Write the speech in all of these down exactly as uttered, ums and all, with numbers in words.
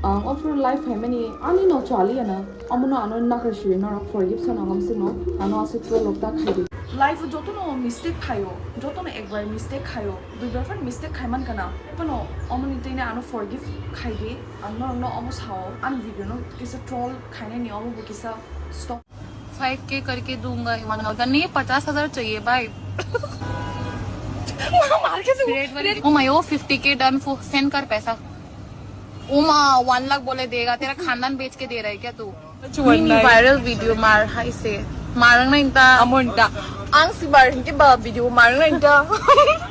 Ang offer life phaimani ani no chaliya na, omono ano nakar siri norok forgive sana ngam sino, ano aswk twelve ta khaidi. Life o jotono mistake khayo, jotono ekbar mistake khayo, duibar fan mistake khaiman kana, phano omoni tine ano forgive khaidi. Ang norokno omo sao, ani video no kisa troll khainani omo bo kisa stop. Five के करके दूंगा हिमांशु का। नहीं, पचास हजार चाहिए भाई। मार के से रेट वाली। ओ माय, ओ फिफ्टी के डन फो-, सेंड कर पैसा। ओ माँ, वन लाख बोले देगा, तेरा खानदान बेच के दे रहा है क्या तू? नहीं, नहीं, वायरल वीडियो मार हाय से। मारंग नहीं था। अमोंटा। आंग सी बार इनके बा वीडियो मारंग नहीं था।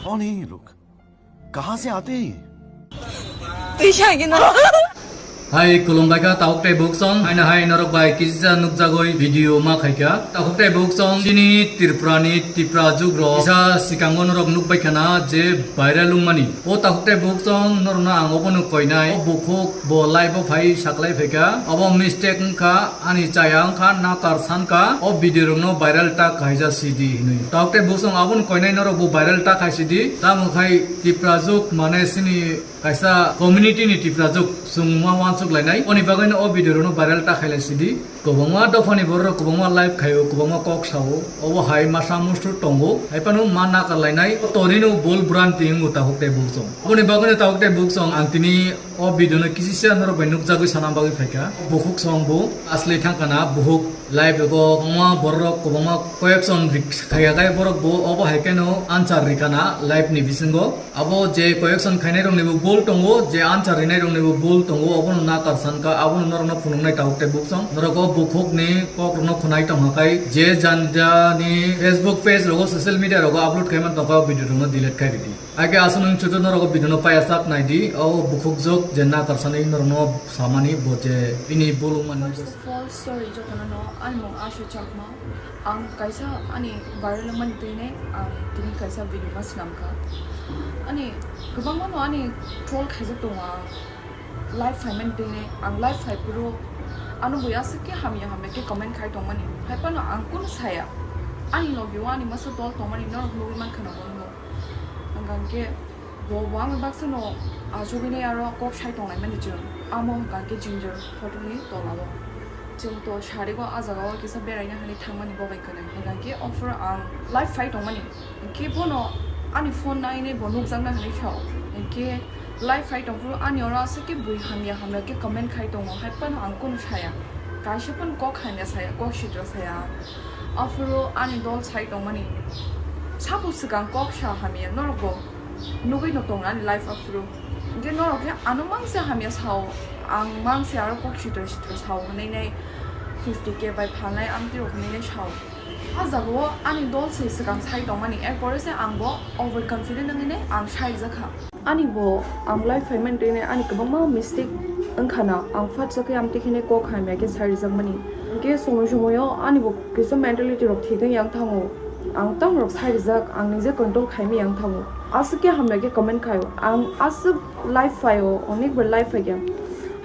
कौन है ये लोग? कहाँ से आते हैं ये? Twi sa gino. Hai, khulumbai kha, tabuk tei buk song. Haino hai norok bai kisa nukjagwi video ma khaikha. Tabuk tei buk song, chini Tripura ni Tipra juk rok kisa sikango norok nukbai khana je viral wngmani. O tabuk tei buk song norokno ang obono koinai. O bukhuk bo live o phai saklai phaikha. Obo mistake wngkha. Ani chaya wngkha nakar sankha, o video rokno viral ta khaija sidi hinwi. Tabuk tei buk song aboni koinai norok bo viral ta khai sidi. Tamo khai Tiprajwk mane sini kaisa community ni Tiprajwk chwng ma wansuk lainai. Oni bagwi no o video rokno viral ta khailai sidi. Kwbangma dophani borok rok kwbangma live khaio, kwbangma kok sao. Obo hai masa mustu tongo. Hai phano ma nakar lainai. Tonino bol bran ti wngo tabuk tei buk song. Aboni bagwi no tabuk tei buk song ang tini o video no kisisa norok bai nukjagwi sana bagwi phaikha. Bukhuk song bo asli thangkana, bukhuk live rego kwbangma borok rok kwbangma koyekjon rik-, khaiya khai borok bo obo hai kheno answer rikana live ni bisingo. Abo je koyekjon khainai rok ni bo bol tongo, je answer rinai rok ni bo bol tongo, obono nakar sankha, abono norok no phunuknai tabuk tei buk song. Norok o bukhuk ni kok rok no khwnai tongkha khai, je jani jani Facebook page rogo social media rogo upload khaiman tongkha, o video rok no delete khai ridi. Age aswk nwng chutu norok o video no paya sak nai di, o bukhuk jok je nakar sani norok no samani bo je bini bolong mani. First of all, sorry jotono no, ani mung Asha Chakma. Ang kaisa ani viral mani twi ne, ang tini kaisa video ma swnam kha. Ani kwbangma no ani troll khaijak tongo ang. Live phaimani twi ne, ang live phai phuru ano bui aswk khe hamya hamya khe comment khai tongmani. Hai phano ang kunu saya. Ani logi o ani masa dol tongmani norok nugwi mankha na bono. Hwnkha hwnkhe bo, bo ang baksa no achugwi nai aro kok sai tonglai mani chwng. Amo hwnkha hwnkhe Ginger hotel ni tola o. Chwng to sari go ah jaga o kisa beraina hinwi thangmani bo bai kwrwi. Hwnkha hwnkhe o phuru ang live phai tongmani. Hwnkhe bono ani phone nai nai bo nukjakna hinwi sao. Hwnkhe live phai tong phuru ani oro aswk khe bui hamya hamya khe comment khai tongo. Hai phano ang kunu saya. Kaisa phano kok hamya saya, kok sitra saya. Aphuru ani dol sai tongmani. Sabo swkang kok sa hamya norok bo nugwi no tongo ani life aphuru. Hwnkhe norok khe ano mangsa hamya sao, ang mangsa aro kok sitra sitra sao hwnwi nai fifty K bai phalnai amtwi rok hwnwi nai sao. Ah jaga o ani dol se swkang sai tongmani, er pore se ang bo over confident wngwi nai ang sai jakha. Ani bo ang life phaimani twi ani kwbangma mistake wngkha na, ang phatsa khe amtwi khene kok hamya khe sai rijakmani. Hwnkhe somoi somoi o ani bo kisa mentality rok thik wng yang thango. Ang tamo rok sai rijak, ang nije control khaimaya yang thango. Aswk khe hamya khe comment khaio. Ang aswk life phaio, onek bar life phaikha.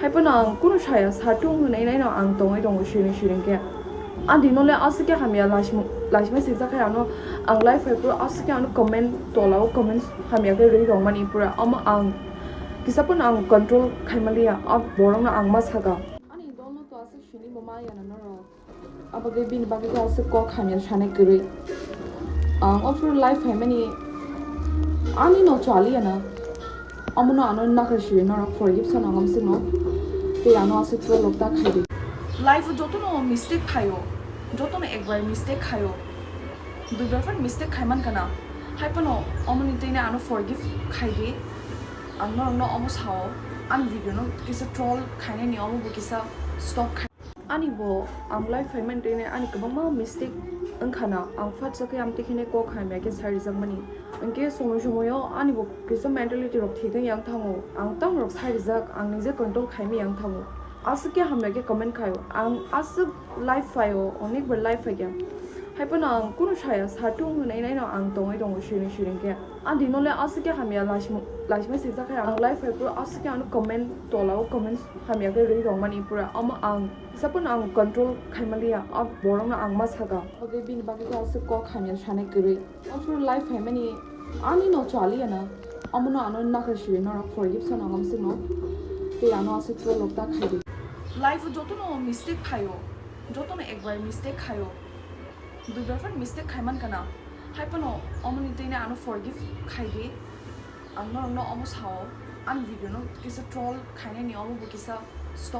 Hai phano ang kunu saya, satung hwnwi naino ang tongwi tongo siring siring khe. Ang dino le aswk khe hamya laismo-, laismai swijak khe ano ang life phai phuru aswk khe ano comment tola o comments hamya khe rwi rwmani pura. Omo ang kisa phano ang control khaimaliya, a borokno ang ma saka. Ani dolno to aswk sini bo ma yana norok. Abagwi bini bagwi khe aswk kok hamya sanai kwrwi. Ang offer life phaimani ani no chaliya na. Omono ano nakar siri norok forgive sana ngam sino. Tei ano aswk twelve ta khaidi. Life o jotono mistake khaio, jotono ekbar mistake khaio. Duibar fan mistake khaiman kana. Hai phano omoni twi ano forgive khaidi. Ang norokno omo sao, ani video no kisa troll khainani omo bo kisa stop khai. Ani bo ang life phaimani twi ani kwbangma mistake wngkha na, ang phatsa khe amtwi khene kok hamya khe sai rijakmani. Hwnkhe somoi somoi o ani bo kisa mentality rok thik wng yang thango. Ang tamo rok sai rijak, ang nije control khaimaya yang thango. Aswk khe hamya khe comment khaio. Ang aswk life phaio, onek bar life phaikha. Hai phano ang kunu saya, satung hwnwi naino ang tongwi tongo siring siring khe. Ang dino le aswk khe hamya laismo-, laismai swijak khe ang life phai phuru aswk khe ano comment tola o comments hamya khe rwi rwmani pura. Omo ang kisa phano ang control khaimaliya, a borokno ang ma saka. Bagwi bini bagwi khe aswk kok hamya sanai kwrwi. Offer life phaimani ani no chaliya na. Omono ano nakar siri norok forgive sana ngam sino. Tei ano aswk troll rok ta khai di. Life o jotono mistake phaio, jotono ekbar mistake khaio, duibar phano mistake khaiman kana. Hai phano omoni twi ano forgive khai di. Ang norokno omo sao, ani video no kisa troll khainani omo bo kisa stop.